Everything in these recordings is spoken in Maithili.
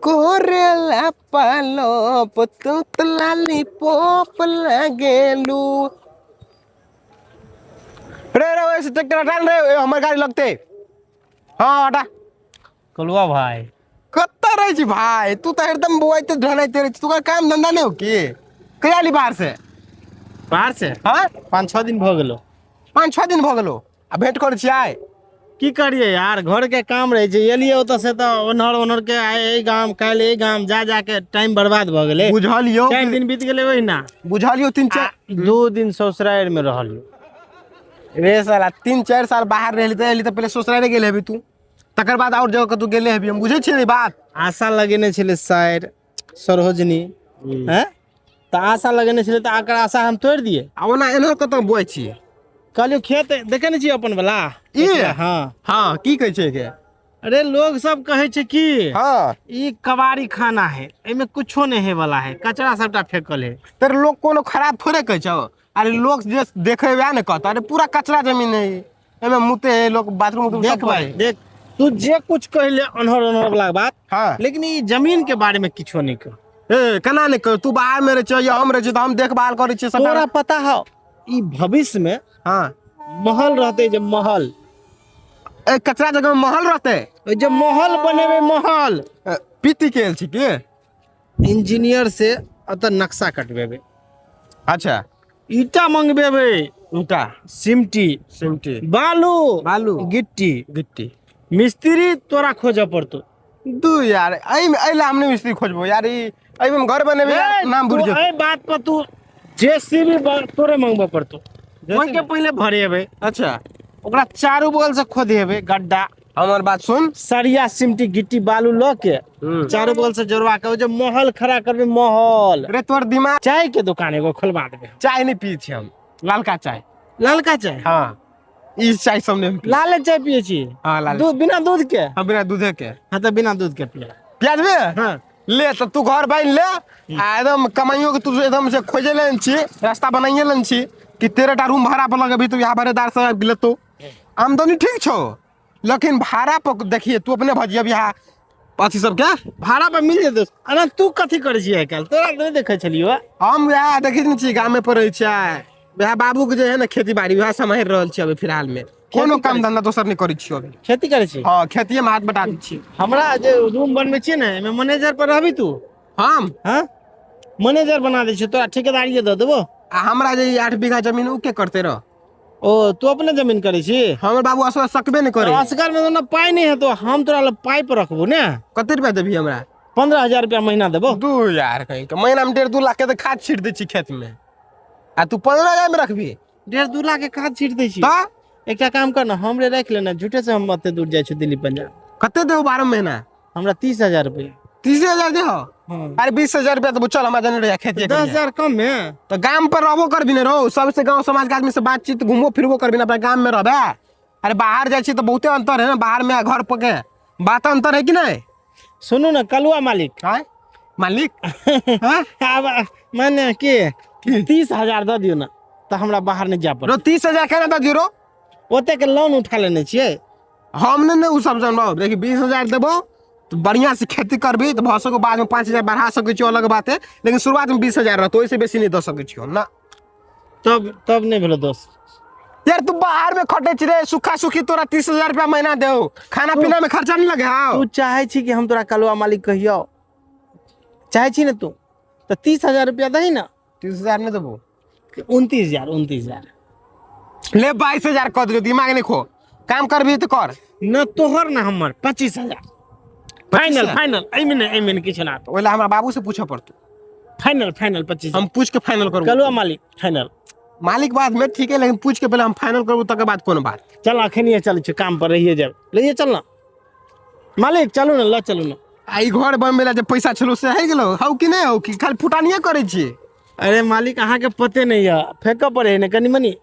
कोरेला पालोप तू त लाली पोप लागेलू। रे रे ओइसे ट्रैक्टर हटा ने रे, हमर गाड़ी लगते। हाँ हटा। कलुआ भाई कत्ता रहै छी भाई? तू तऽ एकदम बौआइते ढहनाइते रहै छी। तोरा काम धंधा नहि हो की? कहिया एली बाहर से? बाहर से? हाँ। 5-6 दिन भऽ गेलो। 5-6 दिन भऽ गेलो आ भेंट करै छी आइ? की करिए यार, घर के काम रहै छै। एलियै ओतऽ से तऽ ओनहर ओनहर के आइ एहि गाम काल्हि एहि गाम जा जा के टाइम बर्बाद भऽ गेलै। बुझलियौ। 4 दिन बीत गेलै ओहिना। बुझलियौ 3-4 2 दिन ससुरारि में रहलियौ। रे साला 3-4 साल बाहर रहली तऽ एली तऽ पहिले ससुरारे गेल हेबी तू, तकर बाद आओर जगह कतौ गेले हेबी, हम बुझै छियै ने ई बात। आशा लगेने छलै साइर सरोजनी हैं, तऽ आशा लगेने छलै तऽ आकर आशा हम तोड़ि दिए। आ ओना एना कतऽ बोए छियै? कहलियौ खेत देखे नहि छियै अपन वाला? ई? हाँ। हाँ, की कहै छै के? अरे लोग सब कहै छै कि हाँ। ई कबाड़ी खाना है, एहिमे कुछो नहीं है वाला है, कचरा सबटा फेकल है। तर लोग कोनो खराब थोड़े कहै छौ। अरे लोग जे देखे वएह ने कहता, अरे पूरा कचरा जमीन है, एहिमे मुते है लोग, बाथरूम उथरूम देख सब भाई है। देख, तू जे कुछ कहले अनहर अनहर वाला बात, हाँ। लेकिन ई जमीन के बारे में किछो नहीं कह। ए केना नहीं कह? तू बाहर में रहे छह या हम रहे छियै तऽ हम देखभाल करै छियै सबटा। तोरा पता है ई भविष्य में हाँ। महल रहते, जे महल ए कचरा जगह में महल रहते, ओइ जे महल बनेबे महल। ए, पीती के छी के? इंजीनियर से अत नक्शा कटबेबे। अच्छा। ईटा मंगबेबे। ईटा। सिमटी। सिमटी। बालू। बालू। गिट्टी। गिट्टी। मिस्त्री तोरा खोजऽ पड़तो। दू यार, एहिमे एहि ला हम नहि मिस्त्री खोजबो यार, ई एहिमे हम घर बनेबै यार, ए, नाम बुझि तू जेतौ। एहि बात पर तू जेसीबी तोरे मंगबऽ पड़तो। ओहिके पहिले भरेबै। अच्छा। ओकरा चारू बगल से खोदेबै गड्ढा। हमर बात सुन। सरिया सिमटी गिट्टी बालू लऽ के चारू बगल से जोड़वा के ओ जे महल खड़ा करबै महल। रे तोर दिमाग। चाय के दुकान एगो खोलवा देबै। चाय नहि पियै छी हम, ललका चाय। ललका चाय? हाँ, ई चाय सब नहि हम पियै। लाले चाय पियै छी? हाँ, लाले। दूध बिना दूध के? हाँ, बिना दूधे के। हाँ, तऽ बिना दूध के पिया। पिया देबे? हाँ। ले तऽ तू घर बनि ले आ एकदम कमाइयो के तू एकदम से खोजे लेन छी, रास्ता बनाइए लेन छी कि 13 टा रूम भाड़ा पर लगेबही तू, यहाँ भाड़ेदार सब आबि लेतो, आमदनी ठीक छौ, लेकिन भाड़ा पर देखिए तू अपने भजियब यहाँ अथी सबके भाड़ा पर मिल जेतौ। अना तू कथी करै छी आइ काल्हि? तोरा नहि देखै छलियौ। हम वएह देखै नहि छी, गामे पर रहै छियै, वएह बाबू के जे है ने खेती बाड़ी वएह सम्हारि रहल छी अभी फिलहाल में, कोनो काम धंधा दोसर नहि करै छियै अभी। खेती करै छी? हाँ, खेतिये में हाथ बटा दै छियै। हमरा जे रूम बनबै छियै ने, एहिमे मैनेजर पर रहबी तू? हम? हाँ, मैनेजर बना दै छियौ तोरा, ठेकेदारिये दऽ देबो। आ हमरा जे ई 8 बीघा जमीन उ के करते रह? ओ तू अपने जमीन करै छी? हमर बाबू असगर सकबे नहि करै। असगर में ना पाइ नहि हेतौ, हम तोरा लग पाइ पर रखबो ने। कते रुपया देबही हमरा? 15,000 रुपया महीना देबो। दू यार कहीं के महीना में 1.5-2 लाख के तऽ खाद छीट दै छी खेत में, आ तू 15,000 में रखबी? 1.5-2 लाख के खाद छीट दै छी। तऽ? एकटा काम कर ना, हमरे राखि लेना, झूठे से हम एते दूर जाइ छी दिल्ली पंजाब। कते देबो 12 महीना? हमरा 30,000 रुपया। 30,000 देहो? हाँ। अरे 20,000 रुपया तो चल हमरा जने रहिया खेती 10,000 कम में। तो गाम पर रहबो करबी ने रहो, सबसे गांव समाज के आदमी से बातचीत घूमबो फिरबो करबी ने, अपना गाम में रहबे। अरे बाहर जाइ छी तो बहुते अंतर है ना, बाहर में आ घर पर के बात अंतर है कि नहीं? सुनू ना कलुआ मालिक। हाँ? मालिक? हाँ? आब माने के 30,000 दऽ दियौ ना तऽ हमरा बाहर नहि जाय पड़त। रो 30,000 केना दऽ दियौ रो? ओते के लोन उठा लेने छियै। हम नहि ने ओ सब जानबो। देखी 20,000 देबो तो बढ़िया से खेती करबी तो भऽ सको बाद में 5,000 बढ़ा सकै छियो, अलग बात है, लेकिन शुरुआत में 20,000 रहतो, ओहिसे बेसी नहीं दऽ सकै छियो ना। तब नहीं भेलो दोस्त। यार तू बाहर में खटे छी रे, सूखा सूखी तोरा 30,000 रुपया महीना देऊ, खाना पीना में खर्चा नहीं लगे। हाँ तू चाहे छी कि हम तोरा कलुआ मालिक कहियो, चाहे छी ने तू तो 30,000 रुपया दही ना। 30,000 नहीं देबो। 29,000, 29,000 ले 22,000 कह दियो, दिमाग नहीं खो, काम करबी तो कर। न तोहर ना हमर 25,000 फाइनल। फाइनल, एहिमे नहि, एहिमे नहि किछु ना। ओहि हमरा बाबू से पूछऽ पड़तौ। Final, final 25। हम पूछ के फाइनल करबो। कलुआ मालिक फाइनल। मालिक बाद में ठीक है, लेकिन पूछ के पहले हम फाइनल करबो तकर बाद कोनो बात। चल अखनिए चलै छी, काम पर रहिए जाब, लइए चल ना मालिक, चलू ना, ल चलू ना। आ ई घर बनबै ला जे पैसा छलो से हइ गेलो हौ कि नहि हौ, कि खाली फुटानिए करै छी? अरे मालिक अहाँके पते नहि यऽ, फेकऽ पड़े है ने कनि मनि।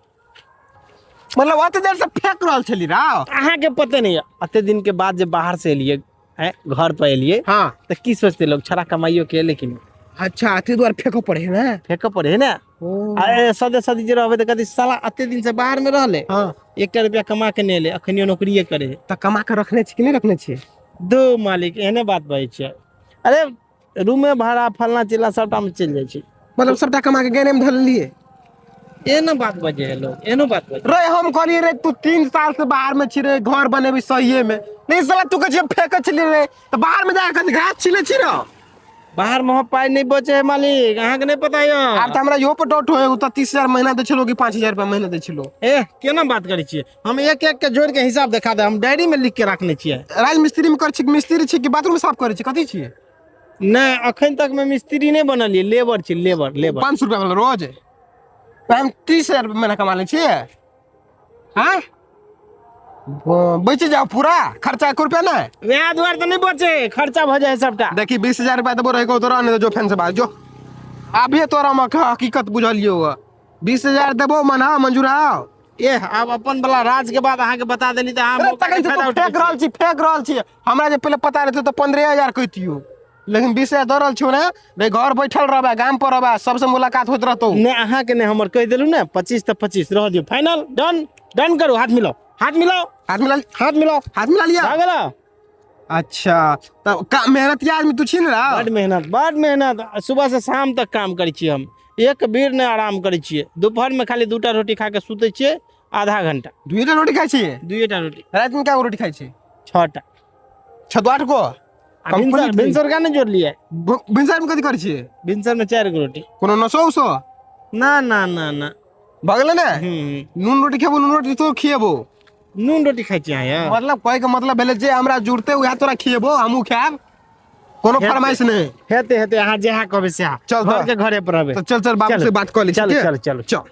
मतलब ओते देर से फेक रहल छली राव? अहाँके पते नहि यऽ, एते दिन के बाद जे बाहर से एलियै हैं, घर पर एलियै। हाँ। तऽ की सोचते लोग, छड़ा कमाइयो के एलै कि नहि। अच्छा, अते दुआरे फेकऽ पड़े है ने? फेकऽ पड़े है ने। आ ए, सदे सदी जे रहबै तऽ कथी साला एते दिन से बाहर में रहले, हाँ। एकटा रुपया कमा के नहि एलै, अखनियो नौकरिए करे है। तऽ कमा के रखने छी कि नहि रखने छी? दो मालिक एहने बात बजै छियै, अरे रूमे भाड़ा फलना चिल्ला सबटा मे चलि जाइ छै। मतलब सबटा कमा के गेने मे धऽ लेलियै। एहनो बात बजे है लोग, एहनो बात बजे। रे हम कहलियै रे तू 3 साल से बाहर में छी रे, घर बनेबी सहिए में नहीं साला तू कहै छी फेंकै छली रे, तऽ बाहर में जाके कथी घास छिले छी रे? बाहर में पाइ नहीं बचे है मालिक, अहाँके नहीं पता यऽ। आब तऽ हमरा इहो पर डाउट होय, ओ तऽ 30,000 महीना दै छलो कि 5,000 रुपया महीना दै छलो। ए केना बात करै छियै, हम एक एक के जोड़ के हिसाब देखा दे, हम डायरी में लिख के रखने छियै। राजमिस्त्री में करै छी कि मिस्त्री छी कि बाथरूम साफ करै छी, कथी छियै? नहि, अखन तक में मिस्त्री नहि बनलियै, लेबर छी, लेबर लेबर। 500 रुपया वाला रोज हम 30,000 रुपया महीना कमा लै छियै। हाँ बचि जाओ पूरा खर्चा 1 रुपया नहीं। वएह दुआरे तऽ नहि बचे, खर्चा भऽ जाइ है सबटा। देखी 20,000 रुपया देबो रहे तोरा, नहीं तो जो फैन से बाहर जो। अभी तोरा हम हकीकत बुझलियो, 20,000 देबो मना मंजूर आओ। ए आब अपन वाला राज के बाद अहाँके बता देली तऽ अहाँ अरे मौका तखन के से फायदा तू उठबै फेंक रहल छी, फेंक रहल छी। हमरा जे पहिले पता रहतै तऽ 15,000 कहितियो, लेकिन 20,000 दऽ रहल छियौ ने रे, घर बैठल रहबै, गाम पर रहबै, सबसे मुलाकात होइत रहतौ। नहि अहाँके नहि, हमर कहि देलहुँ ने 25 तऽ 25 रह दियौ, फाइनल डन डन करू, हाथ मिलाउ, हाथ मिलाउ, हाथ मिला, हाथ मिलाउ, हाथ मिला लिया। भऽ गेल। अच्छा तब का मेहनतिया आदमी तू छी ने रा? बड मेहनत, बड मेहनत, सुबह से शाम तक काम करै छियै हम, एक बेर नहि आराम करै छियै। दोपहर में खाली 2टा रोटी खा के सुतै छियै, आधा घंटा। 2टा रोटी खाइ छियै? 2टा रोटी। राति में क्या रोटी खाइ छियै? 6टा। 6 तो 8 गो? आ भिनसर, भिनसर का नहि जोड़लियै? भिनसर में कथी करै छियै? भिनसर में 4 गो रोटी। कोनो नशो उसो? ना ना ना ना। भऽ गेलै ने? नून रोटी खेबो, नून रोटी तो खिएबो। नून रोटी खाइ छियै अहाँ यौ? मतलब कहै के मतलब भेलै जे हमरा जुड़ते वएह तोरा खिएबो, हमहूँ खायब, कोनो हेतै। फरमाइश नहि। हेतै हेतै, अहाँ जएह कहबै सएह। चल घर तऽ। के घरे पर रहबै। तऽ चल चल बाबू चलू, से बात कऽ लै छी, चलू, ठीक? चलू, चलू। चल।